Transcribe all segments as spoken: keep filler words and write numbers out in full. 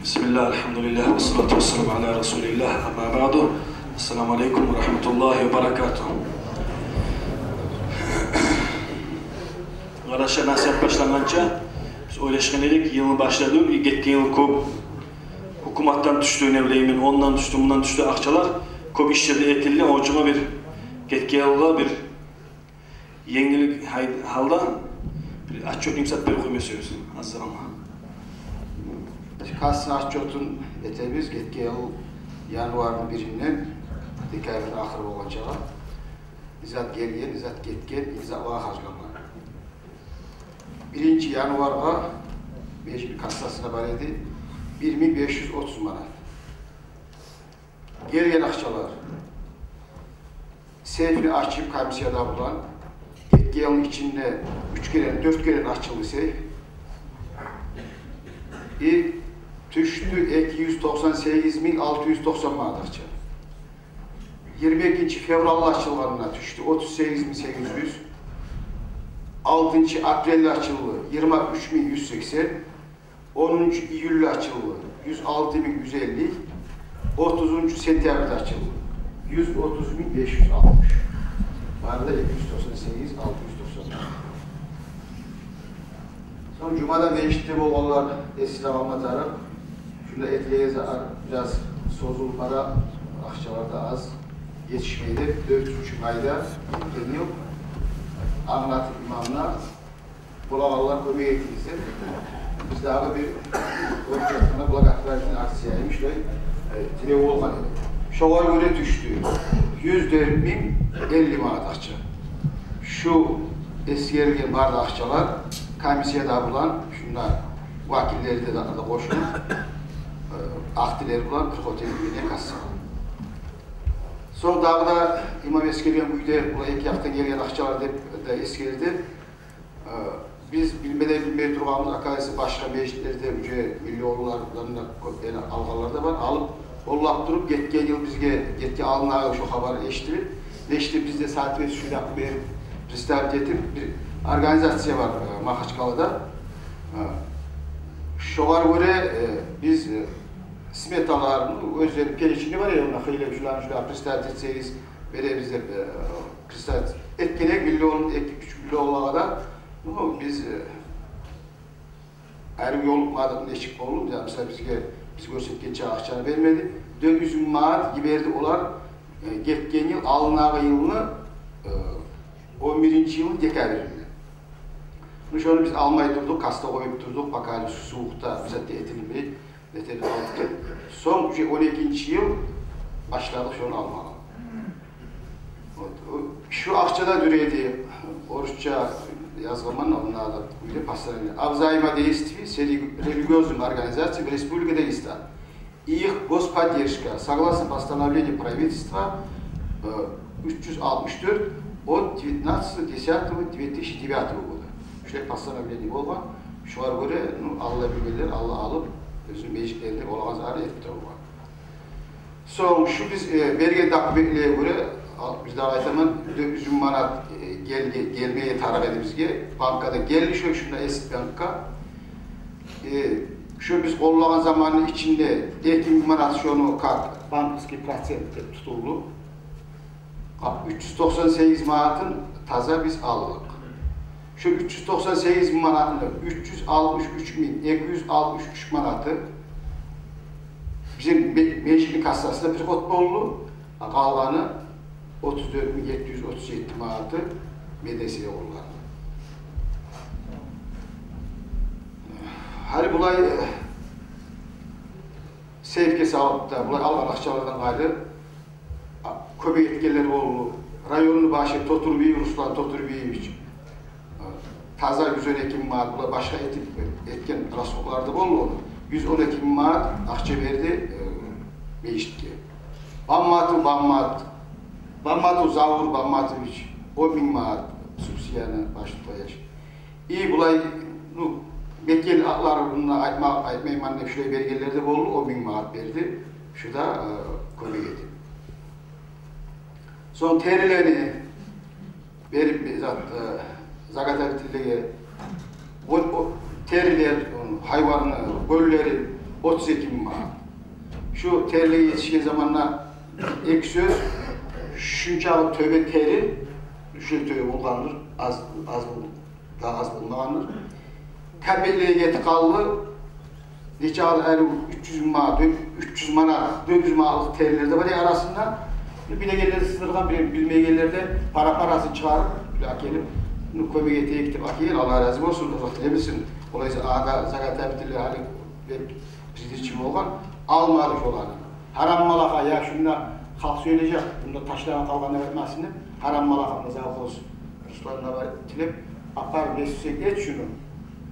Бисмиллагь, альгьамдулиллагь, вассалату вассаламу аля расулиллагь, амма баъду. Ассаламу алейкум ва рагьматуллагьи ва баракатугь. Къардашлар, насигьат башлангъанча биз ойлашгъан эдик, йылны башлап, гетген йыл кёп гьукуматдан тюшдю, не билейим мен, ондан тюшдю, мундан тюшдю акъчалар. Кёп ишлер де этилди, о чугъа бир гетген йылгъа бир енгил гьай-, гьалда бир отчёт имсат берип къоймасагъыз, аззарама. Касса отчётун этебиз гетген йыл январны биринден декабрны ахыры болгъанчагъа. Не зат гелген, не зат гетген, не затлагъа харжлангъан. Биринчи январгъа межитни кассасына бар эди бир минг беш юз отуз манат. Гелген акъчалар. Сейфни ачып, комиссия да булан, гетген йылны ичинде уьч керен, дёрт керен ачылды сейф. И тюшдю эки юз токъсан сегиз минг алты юз токъсан манат акъча. Йигирма экинчи февралда ачылгъанына тюшдю отуз сегиз минг сегиз юз. Алтынчы апрелде ачылды йигирма уьч минг юз сексен. Онунчу июлда ачылды юз алты минг юз элли. Отузунчу сентябрда ачылды юз отуз минг беш юз алтмыш. Бары да эки юз токъсан сегиз алты юз токъсан. Сонг жумада межитде болгъанлар эсине алма тарыкъ. Шунда этилеген зат бираз созулуп бара, акъчалар да аз, етишмей деп, дёртюнчю майда гетген йыл англатып имамлар, болагъанлар кёмек этигиз деп. Биз дагъы бир оьзбекстанда благотворительный акция йимик, шулай, э, тилев болгъан эди. Шогъар гёре тюшдю юз дёрт минг элли манат акъча. Шу эсгерилген бары да акъчалар комиссия да булан, шунда вакиллери де, да къошулуп, э, актилер булан киргизилген кассагъа. Сонг дагъы да имам эсгерген кюйде, булай эки якъдан гелген акъчалар деп де эсгерди. Э, биз билме де билмей тургъанбыз, оказывается, башгъа межитлерде уже миллионлардан да кёп алгъанлар да бар. Алып, къоллап туруп, гетген йыл бизге, гетген алдындагъы шо хабар эшитилип, нечик де биз де соответствующий берип, представить этип, бир организация бар, э, Махачкъалада. Э, шогъар гёре, э, биз, э, сметалар, ну, оьзлени перечени бар, э, онда хыйлы шуланы шулай представить этсегиз, беребиз деп, э, представить этген эдик миллион, эки-уьч миллионлагъа да. Ну, биз, э, ари ёлукъмадыкъ, нечик болду? Я, мисал, бизге, биз гёрсетгенче акъчаны бермеди. Дёрт юз минг манат йиберди олар, э, гетген йыл, алдындагъы йылны, э, он биринчи йылны декабринде. Ну, шону биз алмай турдукъ, касса къоюп турдукъ, пока сувукъда бир зат да этилмей. Нетеди, алып гел. Сонг уже он экинчи йыл башладыкъ шону алмагъа. Вот. Шу акъча да дюр эди, орусча язгъанман, онда да кюйде постановление. О взаимодействии с рели-, религиозными организациями в Республике Дагестан и их господдержка, согласно постановлению правительства, э, уьч юз алтмыш дёрт от девятнадцатого десятого две тысячи девятого года. Шулай постановление болгъан. Шогъар гёре, ну, Аллагь билгенлер, Аллагь алып, оьзюню межитлеринде болагъан затны этип тургъан. Сонг шу биз, э, берген документлеге гёре, ал-, биз дагъы айтаман, дёрт юз минг манат, э, гел-, гел-, гелмеге тарыкъ эди бизге, банкада гелди шо, шунда Эсит банкгъа. Э, шо биз къоллагъан заманны ичинде эки минг манат шону как банковский процент деп тутулду. Уьч юз токъсан сегиз манатын таза биз алдыкъ. Шо уьч юз токъсан сегиз минг манатны уьч юз алтмыш уьч минг эки юз алтмыш уьч манаты бизин ме-, межитни кассасына приход болду. А къалгъаны отуз дёрт минг етти юз отуз етти манаты медресеге къолланды. Гьали булай, э, сейфге салып да, булай алгъан акъчалардан къайры, а, кёмек этгенлер болду. Районну башы Тотурбиев Руслан Тотурбиевич, а, таза юз он эки минг манат, булай башгъа этип, этген расходлар да болду. Юз он эки минг манат акъча берди, э, межитге. Бамматов Баммат, Бамматов Заур Бамматович он минг манат субсидияны башын тояш. И булай, ну, мекенли атларын айтма-, айтмайман деп, шулай бергенлер де болду, он минг манат берди. Шу да, э, кёмек этип. Сонг терилени берип, бир зат, э, заготовительлеге, о, о, терилер, о, гьайванны гёнлери, Отуз эки минг манат. Шу терлеге етишген заманда эки сёз, шунчакъы тёбе тери, шу тёбе болгъандыр, аз, аз болду, дагъы аз болмагъандыр. Капелеге гетип къалды. Нече ал, ари уьч юз минг манат, дёрт, уьч юз манат, дёрт юз манатлыкъ терлер де бар арасында. Билегенлер сыдыргъан, биле-, билмейгенлер де пара-парасын чыгъарып, бир акелип, ну, кёмек этейик деп акелген, Аллагь рази болсун, узакъ тилемесин. Олай буса, ада заготовительлер гьали бек бизде чи болгъан, алмады шоланы. Гьарам малакъгъа, я шунда халкъ сёйлежек, мунда ташлагъан къалгъан деп айтмасын деп, гьарам малакъгъа, муна завхоз Русландан бар тилеп, апарып, не сюйсенг эт шуну,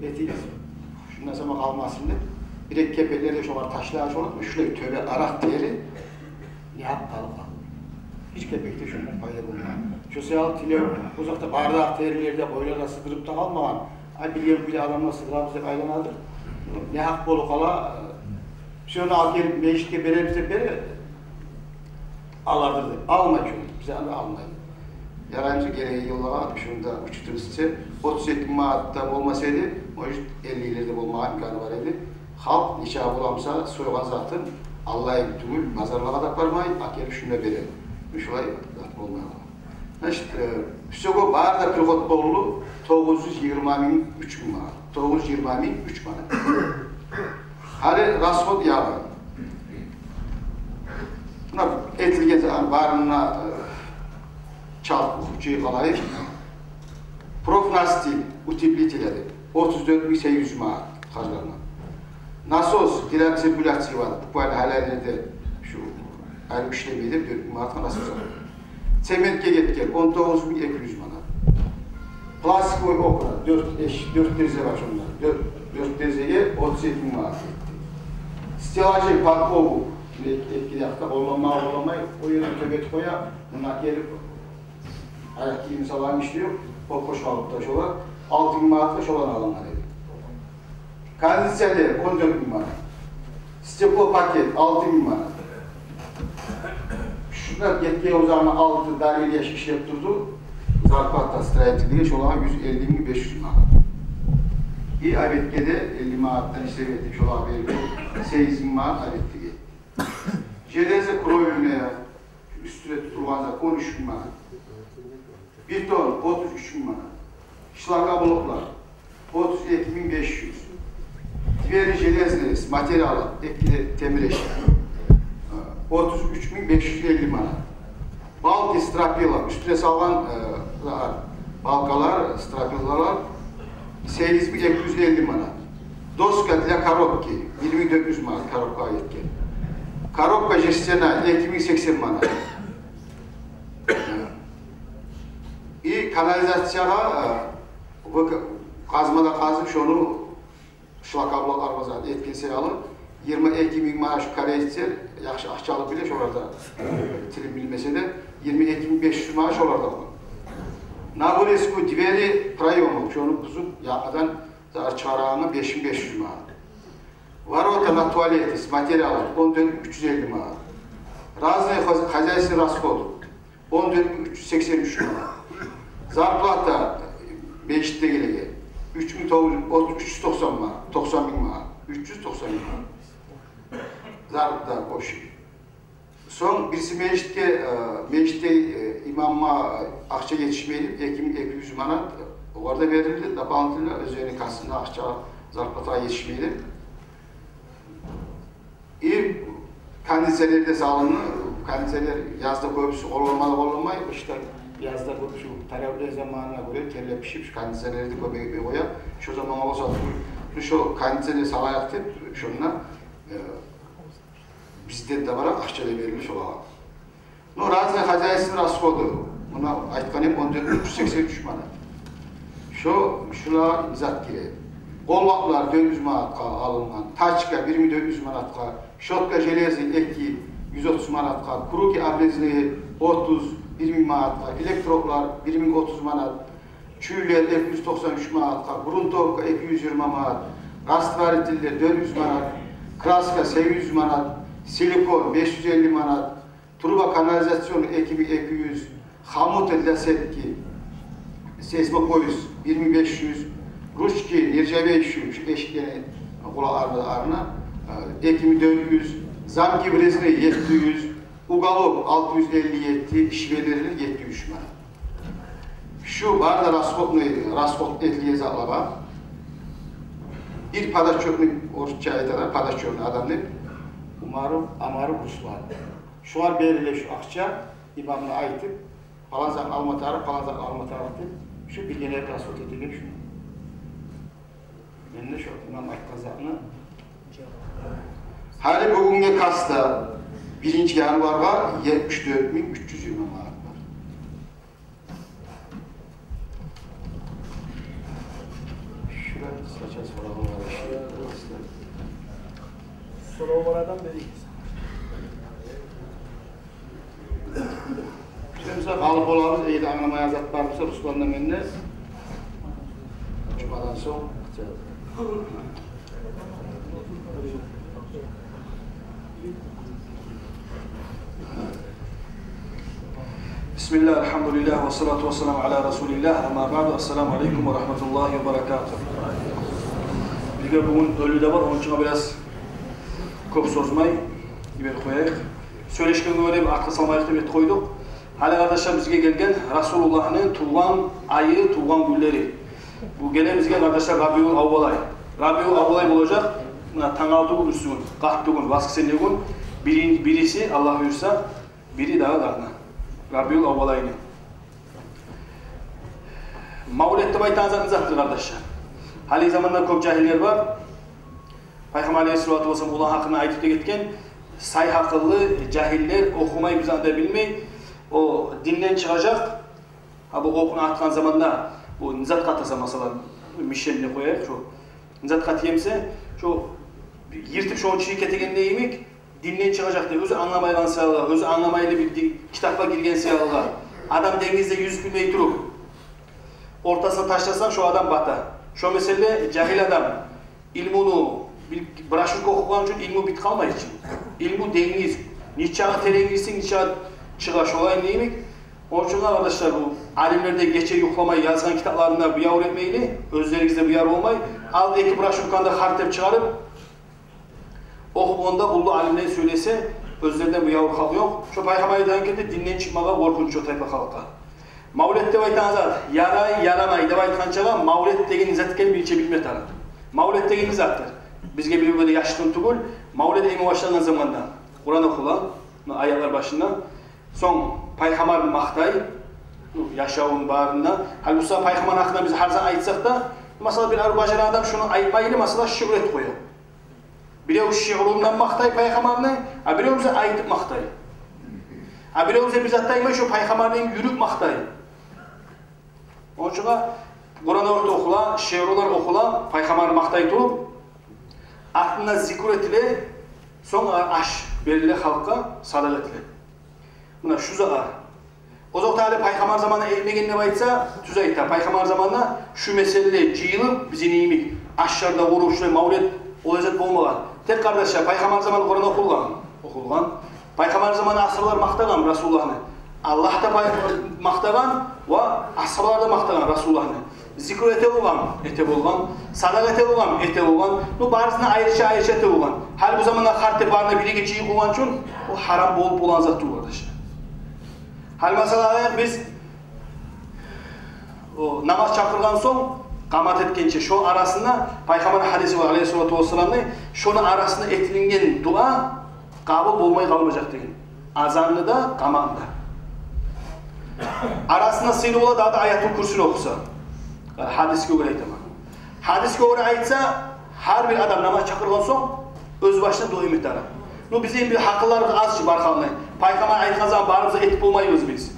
этигиз. Шундан сама къалмасын деп, бир-эки кепеклер де шолар ташлагъан шолар, шулай тёбе аракъ тери, не гьакъ къалып къалды? Гьеч кепек де шундан пайда болмагъан. Шо саялы тилев, узакъда бары да терлер де, къойлар да сыдырып да къалмагъан. Ай, билген кюйде адамлар сыдырабыз деп айланады. Не гьакъ болуп къала, шону алып гелип межитге беребиз деп бере, алардыр деп. Алмай шону, биз аны алмай. Яраймы гелеген йыллагъа шунда учетим сиз, отуз эки минг манат да болмас эди, может, эллилер де болмагъа имканы бар эди. Халкъ нечакъы боламса сойгъан затын, аллай тюгюл, базарлагъа да апармай, акелип шунда бере. Шулай зат болмай къала. Значит, э, всего бары да приход болду тогъуз юз йигирма минг, уьч минг манат. Тогъуз юз йигирма минг уьч манат. Гьали расход ягъы. Муна этилген зат барына, э, чалт укъуп къалайыкъ. Профнастил, утеплитель деп, отуз дёрт минг сегиз юз манат харжлангъан. Насос для циркуляции бар, буквально гьалайлерде шу ари ишлемей деп, дёрт минг манатгъа насос алгъан. Цементге гетген он тогъуз минг эки юз манат. Пластиковый окна, дёрт эш-, дёрт терезе бар шонда. Дёрт, дёрт терезеге отуз эки минг манат гетди. Стеллажей под обувь, эки, эки якъда къолланмагъа, къолланмай, о ерде тёбетип къоя, муна гелип, аяк гийим салагъан иши ёкъ, боп-бош къалып да шолар, алты минг манатгъа шоланы алынгъан эди. Кондиционер он дёрт минг манат. Стеклопакет алты минг манат. Шунда гетген узагъына алты дарил яш ишлеп турду. Зарплата строительге шолагъа юз элли минг беш юз манат. И обедге де элли манатдан исап этип, шолагъа берип сегиз минг манат обедге гетди. Железо кровельное, уьстюнде тутулгъан зат, он уьч минг манат. Бетон отуз уьч минг манат. Шлакоблоклар отуз эки минг беш юз. Двери железные с материалом, эки де темир эшик, отуз уьч минг беш юз элли манат. Балки, стропила, уьстюне салгъан, э, балкалар, стропилалар, сегиз минг эки юз элли манат. Доска для коробки, бир минг дёрт юз манат коробкагъа гетген. Коробка жестяная, эки минг сексен манат. И канализациягъа, э, вк-, къазмада къазып, шону шлакоблок арбаза этген саялы, йигирма эки минг манат, шу корейцлер яхшы акъча алып биле, шолар да, э, тилин билмесе де, йигирма эки минг беш юз манат шолар да бар. На вырезку двери проёмов, шону бузуп, янгыдан зат чыгъарагъангъа беш минг беш юз манат. Ворота на туалеты с материалом он дёрт минг уьч юз элли манат. Разные хоз-, хозяйственные расходы он дёрт минг уьч юз сексен уьч манат. Зарплата межитдегилеге уьч минг тогъуз юз, уьч юз токъсан манат, токъсан минг манат, уьч юз токъсан минг манат. Зарплата общий. Сонг бириси межитге, э, межитде, э, имамгъа акъча етишмей деп, эки минг эки юз манат, э, огъар да берилди дополнительно, оьзлени кассасында акъча, зарплатагъа етишмей деп. И кондиционер де салынды. Кондиционер язда кёбюсю къолланмай, къолланмай, къышда, язда кёбюсю тарав заманына гёре терлеп-бишип, шу кондиционерни кёбейтмей къоя. Шо заман болса, шу кондиционер салайыкъ деп, шонда, э, бизден де барып акъча да берилди шолагъа. Ну, разные хозяйственные расходы, муна айтгъаным, он дёрт минг уьч юз сексен уьч манат. Шо, шулагъа зат гире. Къоллакълар дёрт юз манатгъа алынгъан, тачка бир минг дёрт юз манатгъа, щётка железный эки, юз отуз манатгъа, круги обрезные отуз, бир минг манатгъа, электродлар бир минг отуз манат, чюйлер эки юз токъсан уьч манатгъа, грунтовка эки юз йигирма манат, растворительлер дёрт юз манат, краска сегиз юз манат, силикон беш юз элли манат, труба канализационный эки минг эки юз, хомуты для сетки, сейсмопоиск бир минг беш юз, ручки нержавеющие, шу эшиклени къулакъларына, эки минг дёрт юз, замки в резне етти юз, уголок алты юз элли етти, швеллерлер етти юз манат. Шу бары да расходный, расход этилген затлагъа. Бир подотчётный, орусча айталар, подотчётный адам деп, Умаров, Амаров Руслан. Шулар бериле шу акъча, имамгъа айтып, палан затны алма тарыкъ, палан затны алма тарыкъ деп, шу биргелеп расход этилген шу. Мен де шу имам айтгъан затны. Гьали бугюнге касса, биринчи январгъа етмиш дёрт минг уьч юз йигирма манат бар. Шулар къысгъача сорав бар. Сорав бар адам берейик. Биз буса къалып болабыз, эгер де англамайгъан зат бар буса, Руслан да, мен де. Жумадан сонг. بسم الله، الحمد لله، والصلاة والسلام على رسول الله، أما بعد، السلام عليكم ورحمة الله وبركاته. Бизге бугюн оьлю де бар, ону учун бираз кёп созмай йиберип къояйыкъ. Сёйлешгенге гёре артгъа салмайыкъ деп этип къойдукъ. Гьали, къардашлар, бизге гелген Расулуллагьны тувгъан айы, тувгъан гюнлери. Бу геле бизге, къардашлар, Рабиул аввал ай. Рабиул аввал ай болажакъ, муна, тангалты гюн, бирисигюн, къатты гюн, воскресенье гюн, бирин-, бириси, Аллагь буюрса, бири дагъы да муна Рабиул аввал айны. Мавлет деп айтагъан зат не затдыр, къардашлар? Гьали заманда кёп жагьиллер бар. Пайхаммар алейгьиссалату вассалам оланы гьакъында айтып да гетген, сай гьакъыллы жагьиллер, охумай, бир зат да билмей, о динден чыгъажакъ. Гьа, бу окъуну атгъан заманда, бу не затгъа атаса, масала, мишенни къояйыкъ, шо не затгъа тиемсе, шо йыртып шону чыгъып гетегенде йимик, динден чыгъажакъ деп, оьзю англамайгъан саялы, оьзю англамайлы бир ди-, китапгъа гирген саялы. Адам денгизде юзюп билмей туруп, ортасына ташласанг, шо адам бата. Шо меселде жагьил адам илмуну, бир брошюрка охугъан учун илму битип къалмай чы. Илму денгиз, нечакъы терен гирсенг, нечакъы чыгъа, шолай йимик. Ону учун, къардашлар, бу алимлер де гече юхламай язгъан китапларына буявур этмейли, оьзлеригиз де буявур болмай, ал эки брошюрканы да харт деп чыгъарып, охуп, онда уллу алимлер сёйлесе, оьзлерден буявур халкъ ёкъ. Шо Пайхаммар айтагъан герти, динден чыкъмагъа къоркъунч шо тайпа халкъгъа. Мавлет деп айтагъан зат, ярай, ярамай деп айтгъанчагъа, мавлет деген зат экенин биринчи билме тарыкъ. Мавлет деген не затдыр? Бизге бирев де яшыртгъын тюгюл. Мавлет эми башлангъан заманда Къуран охула, муна, аятлар башында. Сонг Пайхаммарны макътай, ну, яшавун барын да. Гьали буса Пайхаммарны гьакъында биз гьар зат айтсакъ да, масала, бир арив бажарагъан адам шуну айтмайлы, масала, шиъру этип къоя. Бирев шиърундан макътай Пайхаммарны, а бирев буса айтып макътай. А бирев буса бир зат да айтмай, шо Пайхаммарны юрюп макътай. Ону учун Къуран охула, шиърулар охула, Пайхаммарны макътай туруп, артында зикру этиле, сонг аш бериле халкъгъа, садагъа этиле. Муна шу зат. Озокъда, гьали Пайхаммар заманы этмеген деп айтса, тюз айта. Пайхаммар заманында шу меселе жыйылып, бизин йимик ашлар да къуруп, шулай мавлет, олай зат болмагъан. Тек, къардашлар, Пайхаммар заманы Къуран охулгъан, охулгъан. Пайхаммар заманы асгьабалар макътагъан Расулуллагьны. Аллагь да пай-, макътагъан ва асгьабалар да макътагъан Расулуллагьны. Зикру эте болгъан, эте болгъан. Садагъа эте болгъан, эте болгъан. Ну, барысын айрыча-айрыча эте болгъан. Гьали бу заманда харт деп барына бириге жыйып къойгъан учун, о гьарам болуп болагъан зат тюгюл, къардашлар. Гьали, масала, алайыкъ биз, о, намаз чакъыргъан сонг, къамат этгенче, шо арасында, Пайхаммарны гьадиси бар, алейгьиссалату вассаламны, шону арасында этилинген дуа къабул болмай къалмажакъ деген. Азанны да, къаматны да. Арасында сыйлы бола дагъы да Аятул Курсини охуса. Гьадисге гёре айтаман. Гьадисге гёре айтса, гьар бир адам намаз чакъыргъан сонг оьз башына дуа этме тарыкъ. Ну, бизин бир гьакъылларыбыз аз чы бар халкъны. Пайхаммар айтгъан заман барыбыз да этип болмайбыз биз.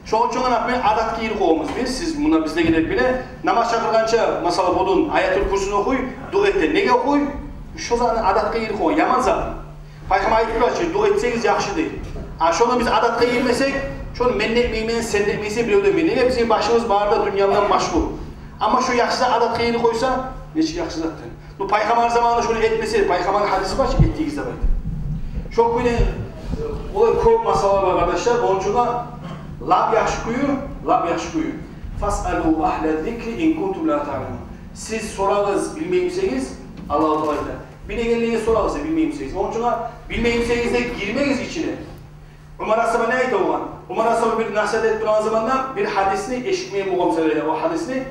Шону учун, например, адатгъа гирип къойгъанбыз биз. Сиз муна биздегилер биле, намаз чакъыргъанча, масала, будун Аятул Курсини охуй, дуа эте. Неге охуй? Шо затны адатгъа гирип къойгъан, яман зат. Пайхаммар айтып тура чы, дуа этсегиз яхшы дей. А шону биз адатгъа гийирмесек, шону мен де этмеймен, сен де этмейсен, бирев де этмей. Неге? Бизин башыбыз бары да дюнья булан машгъул. Амма шо яхшы зат адатгъа гийирип къойса, нечик яхшы затдыр. Ну, Пайхаммар заманында шону этмесе, Пайхаммарны гьадиси бар чы, этигиз деп айта. Шо кюйде, э, олай кёп масъалалар бар, къардашлар. Ону учун да лап яхшы кюю, лап яхшы кюю. «Фасъалу агьла зикри ин кунтум ла таъламун». Сиз сорагъыз, билмей бусагъыз, Аллагьу Таала айта. Билегенлеге сорагъыз, билмей бусагъыз. Ону учун билмей бусагъыз да гирмегиз ичине. Умар асгьаба не айта болгъан? Умар асгьаба бир насигьат этип турагъан заманда бир гьадисни эшитмейген болгъан буса, о гьадисни,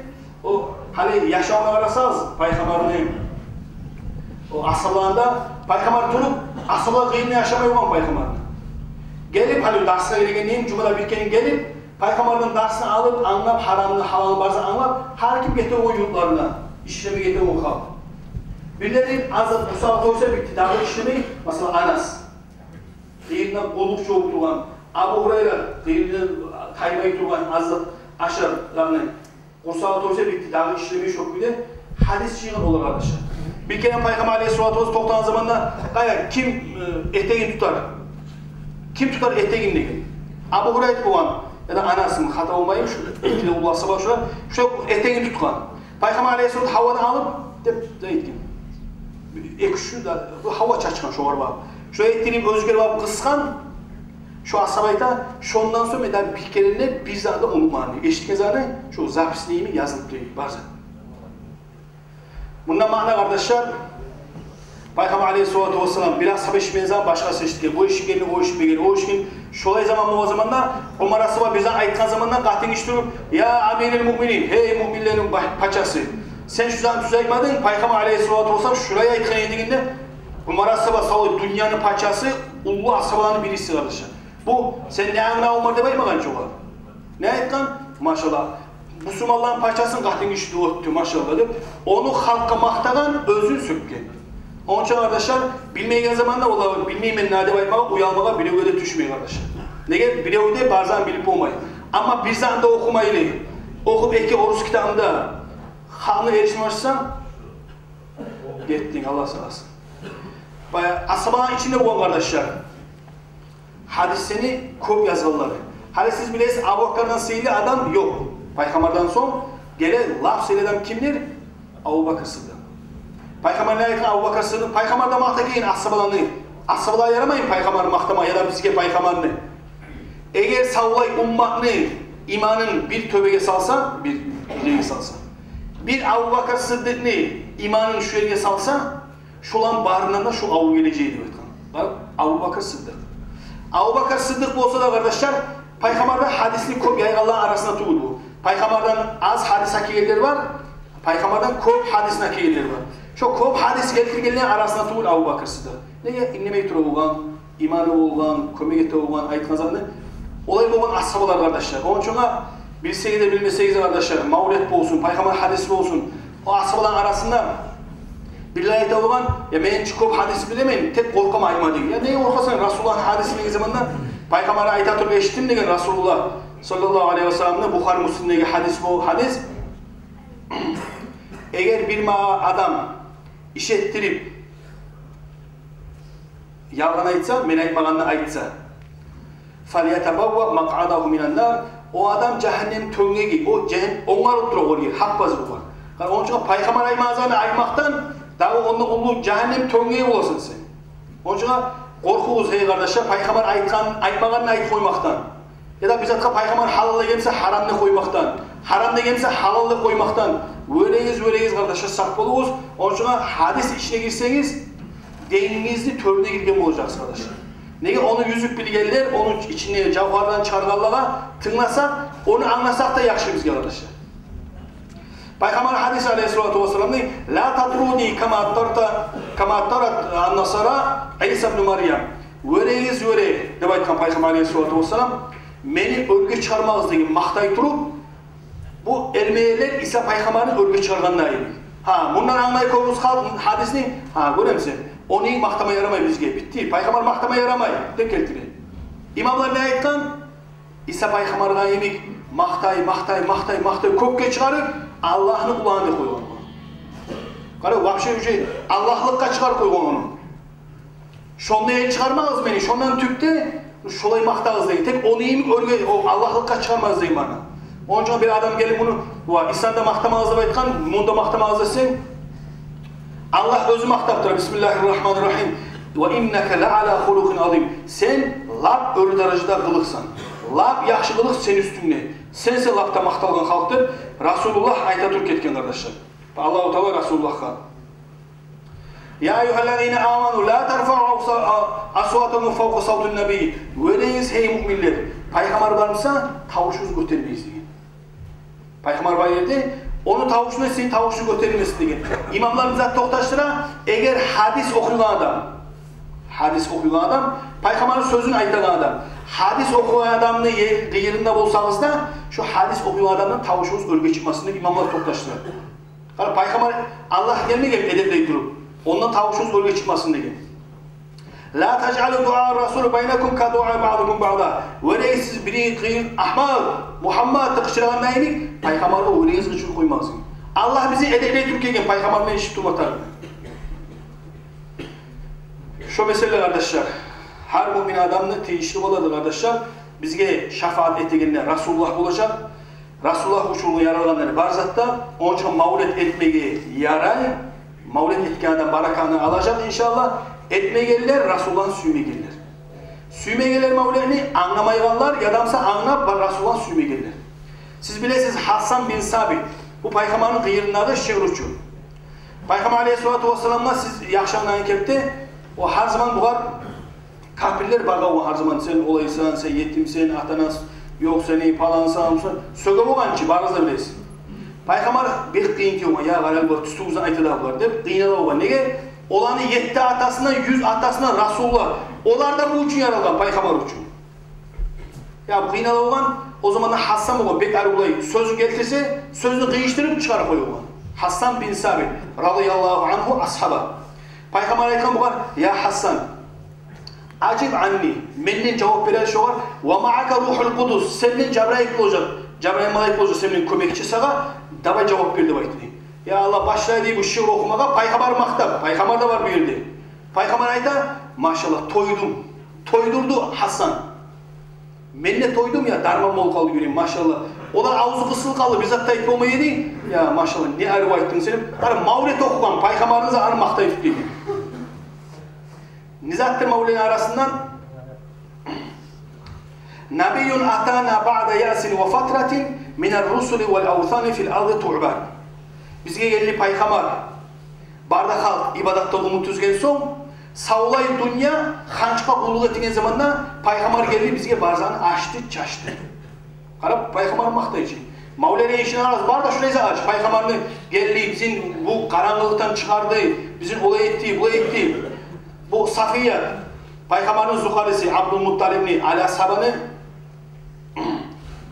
о, гьали яшавуна къарасагъыз, пайхаммарны, о асгьабаланы да, пайхаммар туруп, асгьабалар къырыйында яшамай болгъан пайхаммарны. Гелип, гьали дарсгъа гелегендейин, жумада бир керен гелип, пайхаммардан дарсны алып, англап, гьарамны, гьалалны барысын англап, гьар ким гете о юртларына, ишлеме гете о халкъ. Бирлери азыр къурсагъы тойса битди, дагъы ишлемей, масала, Анас. Къырыйында къуллукъ чогъуп тургъан, Абу Гьурайра, къырыйындан таймай тургъан, азыкъ ашар, ягъни къурсагъы тойса битди, дагъы ишлемей шо кюйде гьадис жыйгъан олар, къардашлар. Бир керен пайхаммар алейгьиссалату вассалам токътагъан заманда, къайда, ким, э, этегин тутар? Ким тутар этегин деген. Абу Гьурайра болгъан, яда Анасмы, хата болмайым, шо эки де уллу асгьаба шо, шо этегин тутгъан. Пайхаммар алейгьиссалам гьавадан алып, деп де этген. Эки-уьч де, бу гьава чачгъан шогъар багъып. Шо этегин оьзгерип алып къысгъан, шо асгьаба айта, шондан сонг мен дагъы бир керен де бир затны да унутмадым. Эшитген затны, шо записной йимик язылып дей, бар зат. Мунда маъна, къардашлар, пайхаммар алейгьиссалату вассалам, бир асгьаба эшитмеген затны башгъасы эшитген, бу эшитгенни о эшитмеген, о эшитген. Шолай заман болгъан заманда, Умар асгьаба бир зат айтгъан заманда, къатынгиши туруп: «Я амирил муъминин, гьей муъминлени ба-, пачасы, сен шу затны тюз айтмадынг, пайхаммар алейгьиссалату вассалам шулай айтгъан эди», — дегенде, Умар асгьаба, савлай дюньяны пачасы, уллу асгьабаланы бириси, къардашлар. Бу, сен не англай, Умар, деп айтмагъан чы огъар. Не айтгъан? Машаллагь. Бусурманланы пачасын къатынгиши де оьтдю, машаллагь, деп. Ону халкъгъа макътагъан, оьзюн сёкген. Онча, къардашлар, билмейген заманда олар «билмеймен» деп айтмагъа, уялмагъа биревге де тюшмей, къардашлар. Неге? Бирев де бар затны билип болмай. Амма бир затны да охумайлы, охуп эки орус китабын да, халкъны эришме башласанг, гетдинг, Аллагь сакъласын. Бая асгьабаланы ичинде болгъан, къардашлар, гьадислени кёп язгъанлары. Гьали сиз билесиз, Абубакардан сыйлы адам ёкъ. Пайхаммардан сонг геле лап сыйлы адам кимдир? Абубакар Сыддыкъ. Пайхаммар не айтгъан Абубакар Сыддыкъ? Пайхаммардан макътай гелген асгьабаланы. Асгьабалагъа ярамаймы пайхаммарны макътамагъа яда бизге пайхаммарны? Эгер савлай умматны иманын бир тёбеге салса, бир, бир ерге салса, бир Абубакар Сыддыкъны иманын шу ерге салса, шоланы барындан да шу авур гележек эди деп айтгъан. Бар, Абубакар Сыддыкъ. Абубакар Сыддыкъ болса да, къардашлар, пайхаммардан гьадисни кёп яйгъанланы арасында тюгюл бу. Пайхаммардан аз гьадис гелтиргенлер бар, пайхаммардан кёп гьадисни гелтиргенлер бар. Шо кёп гьадис гелтиргенлени арасында тюгюл Абубакар Сыддыкъ. Неге? Иннемей тура болгъан, иманы болгъан, кёмек эте болгъан, айтгъан затны. Олай болгъан асгьабалар, къардашлар. Онча билсегиз де, билмесегиз де, къардашлар, мавлет болсун, пайхаммар гьадиси болсун, о асгьабаланы арасында бирлери айта болгъан: «Я, мен чи кёп гьадис билемен, тек къоркъаман айтма», — деген. «Я, неге къоркъасан, Расулуллагьны гьадиси?» — деген заманда, пайхаммар айта туруп эшитдим деген Расулуллагь саллаллагьу алайгьи ва салламны, Бухари, Муслимдеги гьадис бу, гьадис. Эгер бир магъа адам иш этдирип, ялгъан айтса, мен айтмагъанны айтса, «фальятабавва макъъадагьу минан нар», о адам жагьаннем тёнгеги, о жагьан-, онгарылып тура о ер, гьаппаз болгъан. Къара, онча пайхаммар айтмагъанны айтмакъдан дагъы ондан уллу жагьаннем тёнгеги боласан сен. Онча къоркъугъуз, гьей къардашлар, пайхаммар айтгъан, айтмагъанны айтып къоймакъдан. Яда бир затгъа пайхаммар гьалал деген буса, гьарамны къоймакъдан, гьарам деген буса, гьалалны къоймакъдан. Вёрегиз, вёрегиз, къардашлар, сакъ болугъуз. Онча гьадис ичине гирсегиз, денгизни тёбюне гирген болажакъсыз, къардашлар. Неге? Ону юзюп билгенлер, ону ичиндеги жавгьарланы чыгъаргъанлагъа тынгласакъ, ону англасакъ да яхшы бизге, къардашлар. Пайхаммар гьадис алайгьиссалату вассаламны: «Ла татруни кама тарата, кама тарат ан-насара Иса ибн Марьям». «Вёрегиз, вёре», — деп айтгъан пайхаммар алайгьиссалату вассалам, — «мени оьрге чыгъармагъыз», — деген, макътай туруп, бу эрмелер Иса пайхаммарны оьрге чыгъаргъанда эди. Гьа, мундан англай кёбюбюз халкъ гьадисни, гьа, гёремисен, ону макътама ярамай бизге, битди, пайхаммар макътама ярамай деп гелтире. Имамлар не айтгъан? Иса пайхаммаргъа йимик макътай, макътай, макътай, макътай, кёкге чыгъарып, Аллагьны уланы деп къойгъан. Къара, вообще уже аллагьлыкъгъа чыгъарып къойгъан ону. Шонда эл чыгъармагъыз мени, шондан тюпде шолай макътагъыз деген. Тек ону йимик оьрге, о аллагьлыкъгъа чыгъармагъыз деген маъна. Онча бир адам гелип муну, ва, Исаны да макътамагъыз деп айтгъан, муну да макътамагъыз десенг, Аллагь оьзю макътап тура: «Бисмиллагьи ррагьмани ррагьим. Ва иннака ла ала хулукъин азим». Сен лап оьр даражада къылыкъсан. Лап яхшы къылыкъ сени уьстюнгде. Сенсен лап да макъталгъан халкъ деп Расулуллагь айта туруп гетген, къардашлар. Аллагьу Таала Расулуллагьгъа. يا أيها الذين آمنوا لا ترفعوا أص-، أصواتكم فوق صوت النبي. Гёрегиз, гьей муъминлер, пайхаммар бар буса, тавушугъузну гётермегиз деген. Пайхаммар бар ерде, ону тавушуна сизин тавушугъуз гётерилмесин деген. Имамлар не зат токъташдыра? Эгер гьадис охуйгъан адам, гьадис охуйгъан адам, пайхаммарны сёзюн айтагъан адам, гьадис охуйгъан адамны е-, къыйырында болсагъыз да, шо гьадис охуйгъан адамдан тавушугъуз оьрге чыкъмасын деп имамлар токъташдыра. Къара, пайхаммар Аллагь гелмеген эдеплей туруп, ондан тавушугъуз оьрге чыкъмасын деген. لا تجعلوا دعاء الرسول بينكم كدعاء بعضكم بعضا. Гёрегиз, сиз биригиз къыйырын, Агьмат, Мугьаммат деп къычырагъанда йимик, пайхаммаргъа гёрегиз къычырып къоймагъыз. Аллагь бизин эдеплей туруп гелген пайхаммардан эшитип турма тарыкъ. Шо меселе, къардашлар, гьар муъмин адамны тийишли боладыр, къардашлар. Бизге шафаат этегенлер Расулуллагь болажакъ. Расулуллагь учун яралгъанлар бар затда, ону учун мавлет этмеге ярай. Мавлет этген адам бараканы алажакъ, иншааллагь. Этмегенлер Расулуллагьны сюймегенлер. Сюймегенлер мавлетни, англамайгъанлар, яда буса англап, бар Расулуллагьны сюймегенлер. Сиз билесиз, Гьассан бин Сабит, бу пайхаммарны къыйырындагъы шиъручу. Пайхаммар алейгьиссалату вассаламгъа, сиз яхшы англайгъан кепде, о гьар заман бугъар капирлер багъа, о гьар заман: «Сен олайсан, сен етимсен, ата-ананг ёкъ сени, палансан, пулансан». Сёге болгъан чы, барыгъыз да билесиз. Пайхаммар бек къыйын тюгюл, я къарал, булар тюзюн айта да булар деп къыйнала болгъан. Неге? Оланы етти атасындан, юз атасындан Расулуллагь. Олар да бу учун яралгъан, пайхаммар учун. Я бу къыйнала болгъан, о заманда Гьассан болгъан, бек арив булай, сёзюн гелтирсе, сёзюн къыйышдырып чыгъарып къоя болгъан. Гьассан бин Сабит, радияллагьу ангьу, асгьаба. Пайхаммар айтгъан бугъар: «Я Гьассан, ажиб анни, менден жавап бер шогъар, ва маака рухул къудус, сен булан Жабраил болажакъ, Жабраил малайик болажакъ, сен булан кёмекчи сагъа, давай жавап бер», — деп айтды. Я Аллагь, башлай дей бу шиъру охумагъа, пайхаммар макътап, пайхаммар да бар бу ерде. Пайхаммар айта: «Машаллагь, тойдум». Тойдурду Гьассан. Мен де тойдум, я, дарман болуп къалды юрегим, машаллагь. Олар авзу къысылып къалды, бир зат да айтып болмай эди. Я, машаллагь, не арив айтдынг сен. Ара мавлет охугъан пайхаммарны да ара макътай тутду. Не затдыр мавлетни арасындан? نبي أتانا بعد يأس وفترة من الرسل والأوثان في الأرض تعبد. Бизге гелди пайхаммар. Бары да халкъ ибадатдан умут уьзген сонг, савлай дюнья ханчгъа къуллукъ этеген заманда пайхаммар гелди, бизге бар затны ачды, чачды. Къарап, пайхаммар макътай чы. Мавлетни ишине къарагъыз, бары да шулай зат ач. Пайхаммарны гелди, бизин бу къарангылыкъдан чыгъарды, бизин олай этди, булай этди. Бу Сафият, пайхаммарны зухариси, Абдулмутталибни, Али асгьабаны,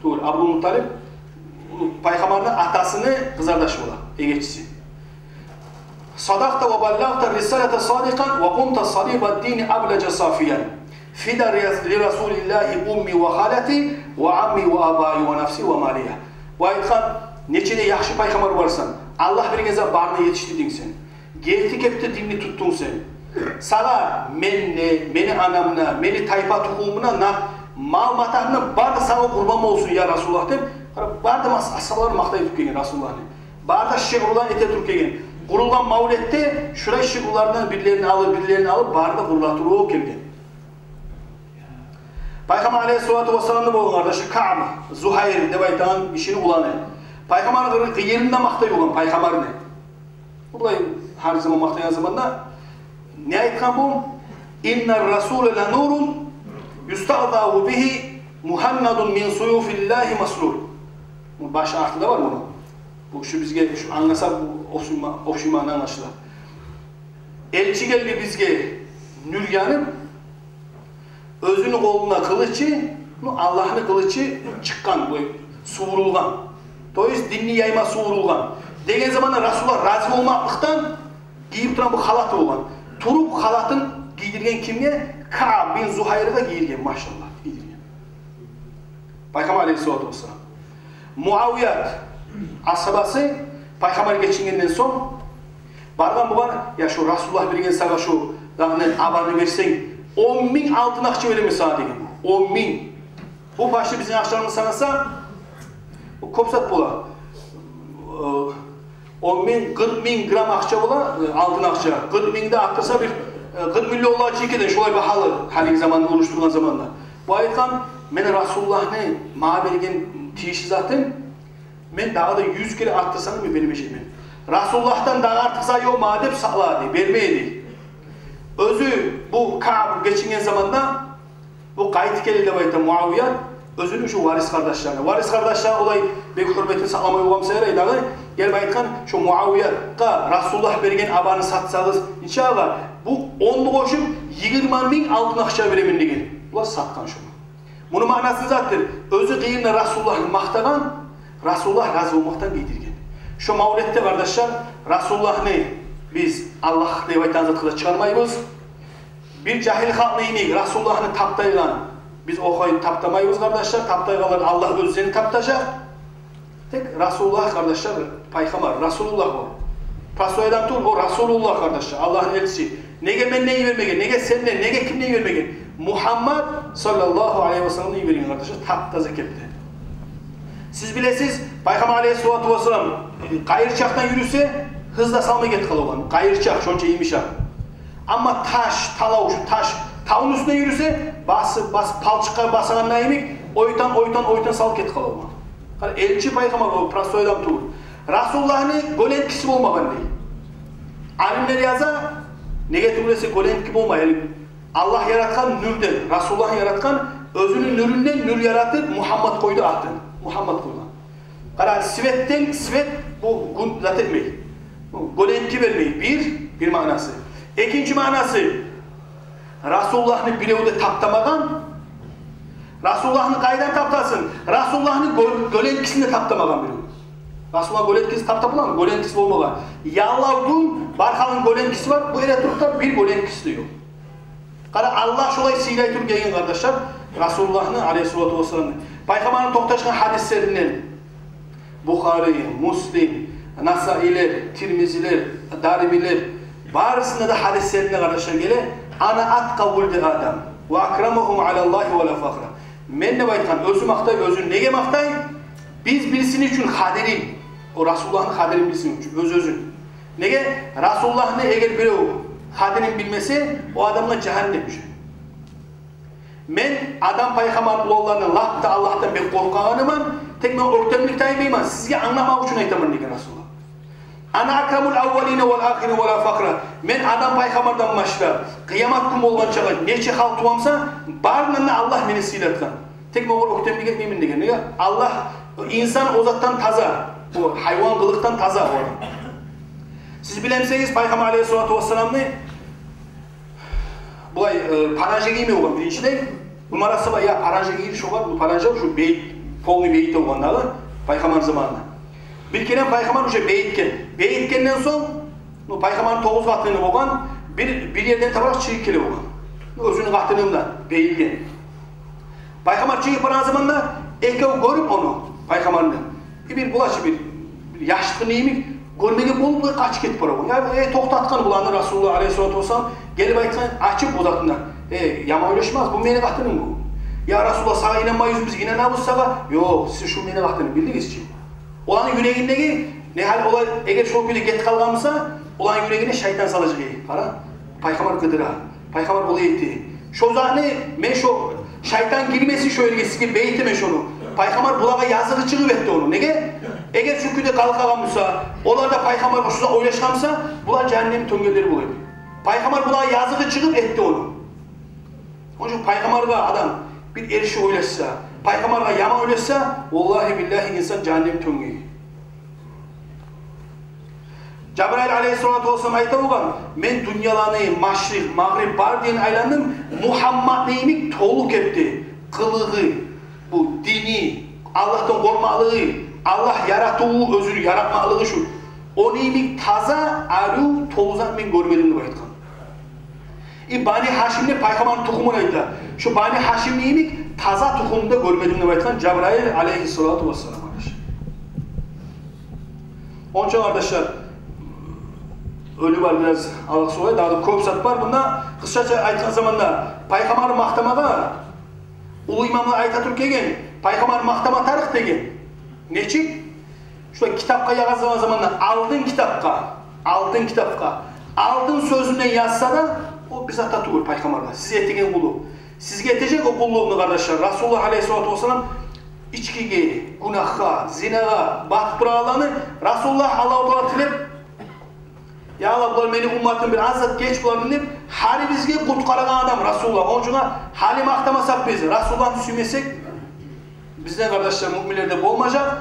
тюгюл, Абдулмутталиб, пайхаммарны атасыны къызардашы бола, эгечиси. صدقت وبلغت الرسالة صادقا وقمت صليب الدين أبلج صافيا فدا لرسول الله أمي وخالتي وعمي وأبائي ونفسي ومالي. Бу айтгъан: нече де яхшы пайхаммар барсан, Аллагь берген зат барына етишдирдинг сен. Герти кепде динни тутдунг сен. Сагъа мен де, мени анам да, мени тайпа-тухумум да накъ, мал-матагьым да бары да сагъа къурбан болсун, я Расулуллагь, деп, къара, бары да мас-, асгьабалар макътай туруп гелген Расулуллагьны. Бары да шиърулар эте туруп гелген. Къурулгъан мавлетде шулай шиърулардан бирлерин алып, бирлерин алып, бары да къурула туруп гелген. Пайхаммар алейгьиссалату вассаламны болгъан къардашы Каъб, Зугьайр деп айтагъан гишини уланы. Пайхаммар къыр-, къыйырында макътай болгъан пайхаммарны. Булай гьар заман макътайгъан заманда не айтгъан бу? إن الرسول لنور يستضاء به مهند من سيوف الله مسلول. Бу башы, арты да бар муну. Бу шу бизге, шу англаса, бу общий ма-, общий маъна англашыла. Элчи гелди бизге нюр янып, оьзюню къолунда къылычы, ну, Аллагьны къылычы чыкъгъан, бу сувурулгъан. То есть динни яйма сувурулгъан. Деген заманда Расулуллагь рази болмакълыкъдан гийип тургъан бу халаты болгъан. Туруп халатын гийдирген кимге? Каъб бин Зугьайргъа гийдирген, машаллагь, гийдирген. Пайхаммар алейгьиссалату вассалам. Муавият асгьабасы, пайхаммар гечингенден сонг, баргъан бугъар: «Я, шу Расулуллагь берген сагъа шу дагъыны абаны берсенг, он минг алтын акъча беремен сагъа», — деген. Он минг. Бу башы бизин акъчаларыбыз санаса, бу кёп зат бола. Э, он минг, къыркъ минг грамм акъча бола, э, алтын акъча. Къыркъ минг де артдырса, бир, э, къыркъ миллионлагъа чыгъып гете, шолай багьалы, гьалиги заманда, уруш тургъан заманда. Бу айтгъан: «Мен Расулуллагьны магъа берген тийишли затын мен дагъы да юз керен артдырсам да, мен бермежекмен. Расулуллагьдан дагъы артыкъ зат ёкъ магъа», — деп сакълады, бермеди. Оьзю бу Кааб гечинген заманда, бу къайтып геле деп айта Муавият, оьзюню шу варис къардашларына. Варис къардашлар олай бек гьюрметин сакъламай болгъан буса ярай дагъы, гелип айтгъан: «Шу Муавиятгъа Расулуллагь берген абаны сатсагъыз, иншааллагь, бу онну къошуп, йигирма минг алтын акъча беремен», – деген. Булар сатгъан шуну. Муну маънасы затдыр: оьзю къырыйында Расулуллагьны макътагъан, Расулуллагь рази болмакъдан гийдирген. Шо мавлетде, къардашлар, Расулуллагьны биз Аллагь деп айтагъан затгъа да чыгъармайбыз. Бир жагьил халкъны йимик Расулуллагьны таптайгъан, биз огъар таптамайбыз, къардашлар. Таптайгъанлар Аллагь оьзлени таптажакъ. Тек Расулуллагь, къардашлар, пайхаммар, Расулуллагь о. Простой адам тюгюл, о Расулуллагь, къардашлар, Аллагьны элчиси. Неге менден йибермеген, неге сенден, неге кимден йибермеген? Мугьаммад саллаллагьу алайгьи ва салламдан йиберген, къардашлар, тап-таза кепде. Сиз билесиз, Пайхаммар алайгьиссалату вассалам къайырчакъдан юрюсе, гьыз да салмай гетип къала болгъан. Къайырчакъ шонча йымышакъ. Амма таш, талав, шу таш, тавну уьстюнде юрюсе, басып, басып, палчыкъгъа басагъанда йимик, ойтан, ойтан, ойтан салып гетип къала болгъан. Къара, элчи пайхаммар, о простой адам тюгюл. Расулуллагьны гёленткиси болмагъан дей. Алимлер яза, неге тюгюл эсе гёлентки болмай, яни Аллагь яратгъан нюрден, Расулуллагьны яратгъан, оьзюню нюрюнден нюр яратып, Мугьаммад къойду атын. Мугьаммад къойгъан. Къара, светден свет бу гюн зат этмей. Бу гёлентки бермей. Бир, бир маънасы. Экинчи маънасы, Расулуллагьны бирев де таптамагъан. Расулуллагьны къайдан таптасын? Расулуллагьны гёл-, гёленткисин де таптамагъан бирев. Расулуллагь гёленткиси таптап боламы? Гёленткиси болмагъан. Яллав гюн бар халкъны гёленткиси бар, бу эретурукъда бир гёленткиси де ёкъ. Къара, Аллагь шолай сыйлай туруп гелген, къардашлар, Расулуллагьны алайгьиссалату вассаламны. Пайхаммарны токъташгъан гьадислеринден, Бухари, Муслим, Насаилер, Тирмизилер, Даримилер, барысында да гьадислеринде, къардашлар, геле: «Ана атка вулди Адам ва акрамагьум алаллагьи ва ла фахра». Мен деп айтгъан, оьзю макътай оьзюн. Неге макътай? Биз билсин учун къадирин, о Расулуллагьны къадирин билсин учун, оьз-оьзюн. Неге? Расулуллагьны эгер бирев къадирин билмесе, о адамгъа жагьаннем уьше. Мен Адам пайхаммарны уланларындан лап да Аллагьдан бек къоркъагъаныман, тек мен оьктемлик де айтмайман, сизге англамакъ учун айтаман, деген Расулуллагь. «Ана акрамул аввалина вал ахирина ва ла фахра». Мен Адам пайхаммардан башлап, къыямат гюн болгъанчагъа нече халкъ тувамса, барындан да Аллагь мени сыйлатгъан. Тек мен огъар оьктемлик этмеймен, деген. Неге? Аллагь, инсан о затдан таза, о гьайван къылыкъдан таза о адам. Сиз билемисиз, Пайхаммар алайгьиссалату вассаламны булай, э, паранжа гиймей болгъан, биринчиден. Умар асгьаба, я, паранжа гийип шогъар, бу паранжа, шу бейит, полный бейит болгъан дагъы Пайхаммар заманында. Бир керен Пайхаммар уже бейитген. Бейитгенден сонг, ну, Пайхаммарны тогъуз къатыны болгъан, бир, бир ерден табаракъ чыгъып геле болгъан. Ну, оьзюню къатыны булан бейилген. Пайхаммар чыгъып барагъан заманда экев гёрюп ону, Пайхаммарны, бир булай чы бир, бир яшыртгъын йимик гёрмеген болуп, булай къачып гетип бара болгъан. Я, э, токътатгъан буланы Расулуллагь алайгьиссалату вассалам, гелип айтгъан, ачып бу затны: «Э, яман ойлашмагъыз, бу мени къатыным бу. Я Расулуллагь, сагъа инанмай юрюбюз, биз инанабыз сагъа». «Ёкъ, сиз шу мени къатыным, билдигиз чи». Оланы юрегиндеги, не гьал, олар эгер шо кюйде гетип къалгъан буса, оланы юрегине шайтан салажакъ эди. Къара, Пайхаммар къыдыра, Пайхаммар олай этди. Шо затны мен, шо шайтан гирмесин шо ерге, сизге бейитемен шону. Пайхаммар булагъа языгъы чыгъып этди ону. Неге? Эгер шо кюйде къалып къалгъан буса, олар да Пайхаммар шо зат ойлашгъан буса, булар жагьаннемни тёнгенлери болар эди. Пайхаммар булагъа языгъы чыгъып этди ону. Ону учун Пайхаммаргъа адам бир эрши ойлашса, Пайхаммаргъа яман ойлашса, валлагьи-биллагьи, инсан жагьаннем тёнгеги. Жабраил алайгьиссалату вассалам айта болгъан: «Мен дюньяланы машрикъ, магъриб бар дегенин айландым, Мугьаммадны йимик толу кепде, къылыгъы, бу дини, Аллагьдан къоркъмакълыгъы, Аллагь яратыву, оьзюню яратмакълыгъы шу, ону йимик таза, арив, толу зат мен гёрмедим», – деп айтгъан. И Бани Гьашимни, Пайхаммарны тухумун айта. «Шу Бани Гьашимни йимик таза тухумну да гёрмедим», – деп айтгъан Жабраил алайгьиссалату вассалам, къардашлар. Онча, къардашлар, оьлю бар, бираз алгъасыз болайым, дагъы да кёп зат бар мунда. Къысгъача айтгъан заманда, Пайхаммарны макътамагъа уллу имамлар айта туруп гелген, Пайхаммарны макътама тарыкъ деген. Нечик? Шулай китапгъа язгъан заманда, алтын китапгъа, алтын китапгъа, алтын сёзюнден язса да, о бир зат да тюгюл Пайхаммаргъа сиз этеген къуллукъ. Сизге этежек о къуллукъну, къардашлар, Расулуллагь алайгьиссалату вассалам ичкиге, гюнагьгъа, зинагъа батып турагъанланы Расулуллагь, Аллагьу Таала тилеп, «Я Аллагь, булар мени умматым, бир аз зат геч булардан», – деп, Гьар бизге къутгъарагъан адам Расулуллагь. Ону учун гьали макътамасакъ биз, Расулуллагьны сюймесек, бизден, къардашлар, муъминлерден болмажакъ.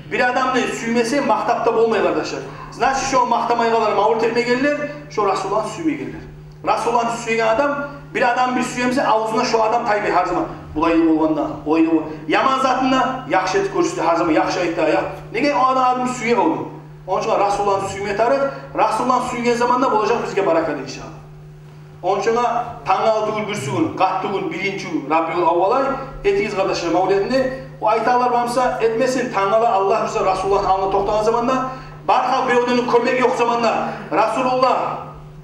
Бир адамны сюймесе, макътап да болмай, къардашлар. Значит, шо макътамайгъанлар, мавлет этмейгенлер, шо Расулуллагьны сюймейгенлер. Расулуллагьны сюйген адам, бир адамны бир сюемсе, авзундан шо адам таймай гьар заман. Булай да болгъанда, олай да бол-, яман затын да яхшы этип гёрсете гьар заман, яхшы айта, я. Неге о адам адамны сюе ону? Ону учун Расулуллагьны сюйме тарыкъ. Расулуллагьны сюйген заманда болажакъ бизге баракат, иншааллагь. Ону учун тангала тюгюл бирси гюн, къатты гюн, биринчи гюн, Рабиул аввал ай, этигиз, къардашлар, мавлетни. О айтагъанлар бар буса, этмесин, тангала Аллагь буюрса, Расулуллагьны алдына токътагъан заманда, бар халкъ, биревден кёмек ёкъ заманда, Расулуллагь,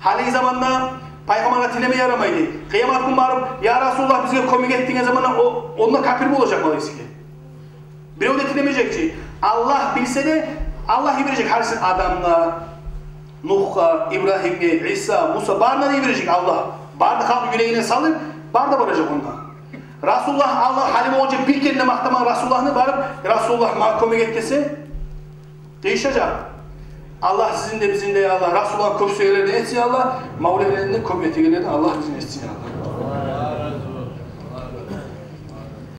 гьалиги заманда пайхаммаргъа тилеме ярамайды. Къыямат гюн барып, я Расулуллагь, бизге кёмек эт деген заманда, о, онда капир болажакъ малайсиге. Бирев де тилемежек чи. Аллагь билсе де, Аллагь йибережек гьарисин, Адамгъа, Нугьгъа, Ибрагьимге, Иса, Муса, барына да йибережек Аллагь. Бары да халкъны юрегине салып, бары да баражакъ онда. Расулуллагь, Аллагь, гьали болгъунча бир керен де макътамагъан Расулуллагьны барып, Расулуллагь, магъа кёмек эт десе, къыйышажакъ. Аллагь сизин де, бизин де, я Аллагь, Расулуллагьны кёп сюегенлерден этсин, я Аллагь, мавлетлерин де кёп этегенлерден Аллагь бизин этсин, я Аллагь.